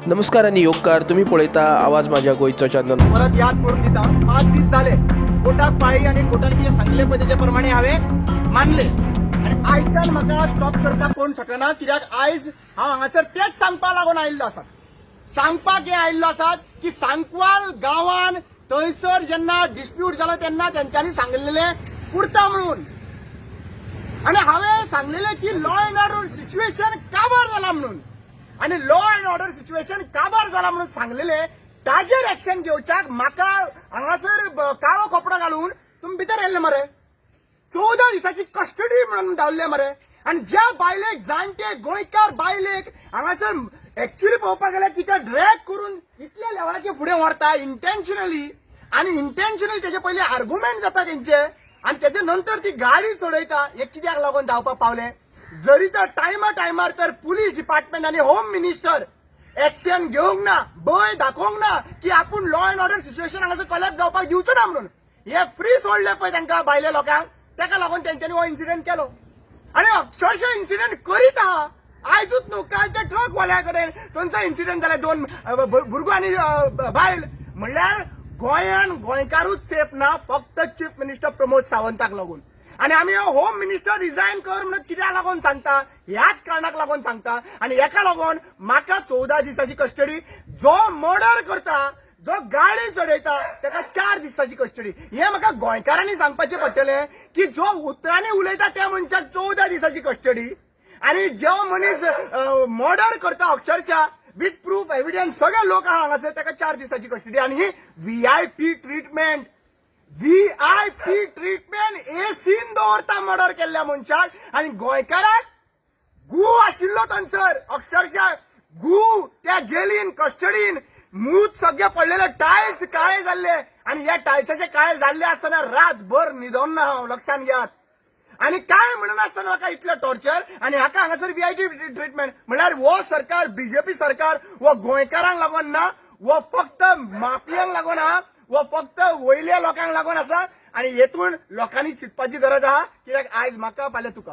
नमस्कार आनी येवकार. तुमी पळयता आवाज माझ्या गोंयचो चॅनल. परत याद करून दिता, 5 दीस जाले कोर्टाक पाळी आनी कोर्टान कितें सांगलें पळय तेजे प्रमाणे हांवें मानलें आनी आयच्यान म्हाका स्टॉप करपाक कोण शकना, कित्याक आयज हांव हांगासर तेच सांगपाक लागून आयिल्लो आसा. सांगपाक हें आयिल्लो आसा की सांकवाल गांवान थंयसर जेन्ना डिस्प्यूट जालो तेन्ना तेंच्यांनी सांगलेलें पुरता म्हणून आनी हांवें सांगलेलें की लॉ एंड ऑर्डर सिच्युएशन काबार जाला म्हणून. आनी लॉ एंड ऑर्डर सिच्युएशन काबार जाला म्हणून सांगलेलें, ताजेर एक्शन घेवच्याक म्हाका हांगासर काळो कपडो घालून तुमी भितर येयल्ले मरे. 14 दिसाची कस्टडी म्हणून धाडले मरे. आनी ज्या बायलेक, जाणटे गोंयकार बायलेक हांगासर एक्च्युअली पळोवपाक गेल्यार तिका ड्रॅग करून इतल्या लेवलाचे फुडें व्हरता इंटेन्शनली आनी इंटेन्शनली तेजे पयलीं आर्ग्युमेंट जाता तेंचे आनी तेजे नंतर ती गाडी चडयता. हे कित्याक लागून जावपाक पावले? जरी तर टायमा टायमार तर पुलीस डिपार्टमेंट आनी होम मिनिस्टर एक्शन घेवंक ना, भंय दाखोवंक ना की आपूण लॉ अँड ऑर्डर सिच्युएशन हांगासर कोलॅप्स जावपाक दिवचो ना म्हणून, हे फ्री सोडले पळय तांकां भायल्या लोकांक, तेका लागून तेंच्यांनी हो इन्सिडंट केलो. आनी अक्षरशः इन्सिडंट करीत आहा. आयजूच न्हू, काल त्या ट्रक वाल्या कडेन थंयचो इन्सिडंट जाले, दोन भुरगो आनी बायल. म्हणल्यार गोंयान गोंयकारूच सेफ ना, फक्त चीफ मिनिस्टर प्रमोद सावंताक लागून. आनी आमी होम मिनिस्टर रिजायन कर म्हणून कित्याक लागून सांगता? ह्याच कारणाक लागून सांगता. आनी हेका लागून म्हाका 14 दिसाची कस्टडी, जो मर्डर करता, जो गाडी चडयता ताका 4 दिसाची कस्टडी. हे म्हाका गोंयकारांनी सांगपाचें पडटलें की जो उतरांनी उलयता त्या मनशाक 14 दिसाची कस्टडी आणि जो मनीस मर्डर करता अक्षरशः विथ प्रूफ एव्हिडन्स, सगळे लोक आहा हांगासर, ताका 4 दिसाची कस्टडी. आनी ही व्हीआयपी ट्रिटमेंट, व्हीआयपी ट्रिटमेंट, एसीन दवरता मर्डर केल्ल्या मनशाक आनी गोंयकाराक गू आशिल्लो थंयसर, अक्षरशः गू त्या जेलीन कस्टडीन मूत सगळे पडलेले, टायल्स काळे जाल्ले. आनी ह्या टायल्साचे काळे जाल्ले आसतना रातभर न्हिदोन ना हांव, लक्षात घेयात. आनी काय म्हणून आसतना म्हाका इतलें टॉर्चर आनी हाका हांगासर व्हीआयपी ट्रिटमेंट. म्हणल्यार हो सरकार, बीजेपी सरकार, हो गोंयकारांक लागून ना, हो फक्त माफियांक लागून आहा, हो फक्त वयल्या लोकांक लागून आसा. आनी हेतून लोकांनी चिंतपाची गरज आहा, कित्याक आयज म्हाका, फाल्यां तुका.